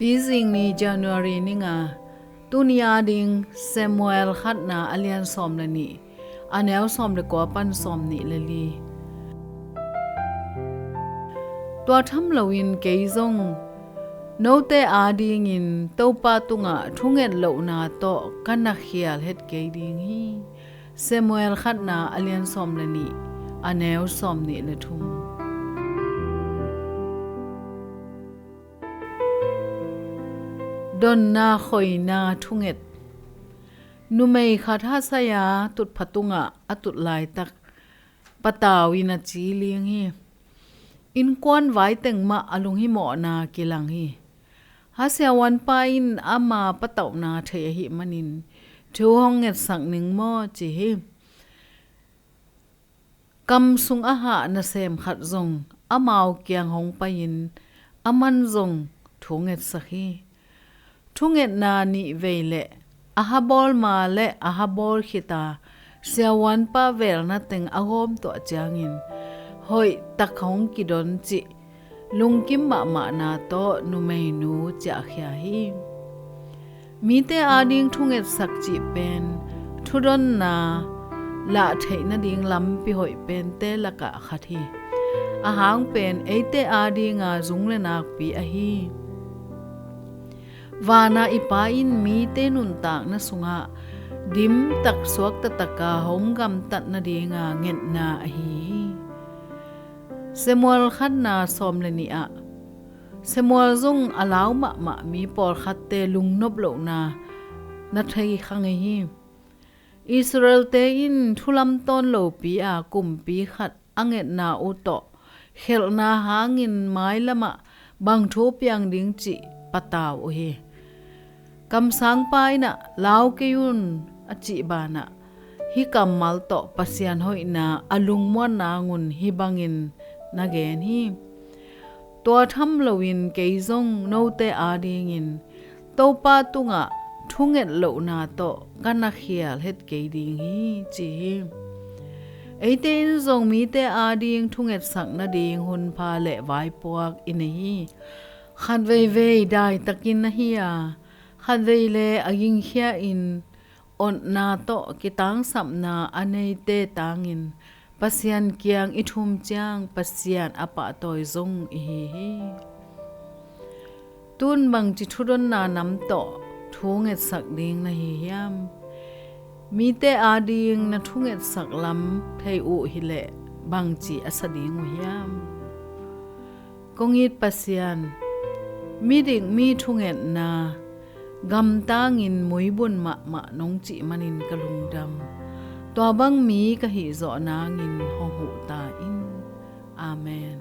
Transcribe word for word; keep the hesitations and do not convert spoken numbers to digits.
Pizing ni, January ni nga. Tuni ading Samuel khatna a lian sawm le nih, a neu sawm le kua pan sawm nih le li. Tua tham loin kei zong note adingin Topa tungah thunget lohna tawh ka na khial het kei ding hi. Samuel khatna a lian sawm le nih, a neu sawm nih le thum. Donna khoina thunget. Numei khat hasaya tutpha tungah a tut laitak patau in a ci ling hi. Innkuan vai teng mah a lunghimawhna kilang hi. Hasiavuanpa in ama patauhna thei ahih manin thu hong ngetsak ning maw ci hi. Kam sung a hah nasem khat zong amau kiang hong pai-in aman zong thu ngetsak hi. Thungetna nih vei le a habawl ma le a habawl khita siavuanpa velna teng a gawm tuah ciangin hoih tak hong kidon cih lungkim mahmahna tawh numeinu ciahkhia hi. Mite ading thungetsak cih pen thudonna lah theih nading lampi hoih pente lakah khat hi. A hang pen eite adinga zung le nakpi ahi. Vana i Pa in mite nuntakna sungah dimtak suaktataka hong gamtat nadinga ngetna ahi hi. Samuel khatna sawm le nih ah Samuel zong a lau mahmah mi pawlkhatte lungnop lohna na thei kha ngei hi. Israelte in thulam tawn lopi a kumpi khat a ngetna uh tawh khelhna hangin mailamah bang thu piang ding cih patau uh hi. Kamsangpa in ah lau kei un a cih banah hih kammal tawh Pasian hoihna a lungmuan nangun hih bangin na gen hi. Tua tham loin kei zong note adingin Topa tungah thunget lohna tawh ka na khial het kei ding hi ci hi. Eite in zong mite ading thungetsak nading hunpha le vaipuak i nei hi. Khatveivei daitakin ahi a, khatvei le a gingkhia-in otna tawh kitangsapna a neite tangin Pasian kiang i thum ciang Pasian a pahtawi zong i hi hi. Tun bangci thudonna nam tawh thu ngetsak ding na hi hiam? Mite ading na thungetsak lam thei uh hileh bangci a sa ding uh hiam? Kong it Pasian, midik mi thungetna gamtangin muibun mahmah nong cih manin ka lungdam. Tua bang mi ka hihzawh nangin hong huh ta in. Amen.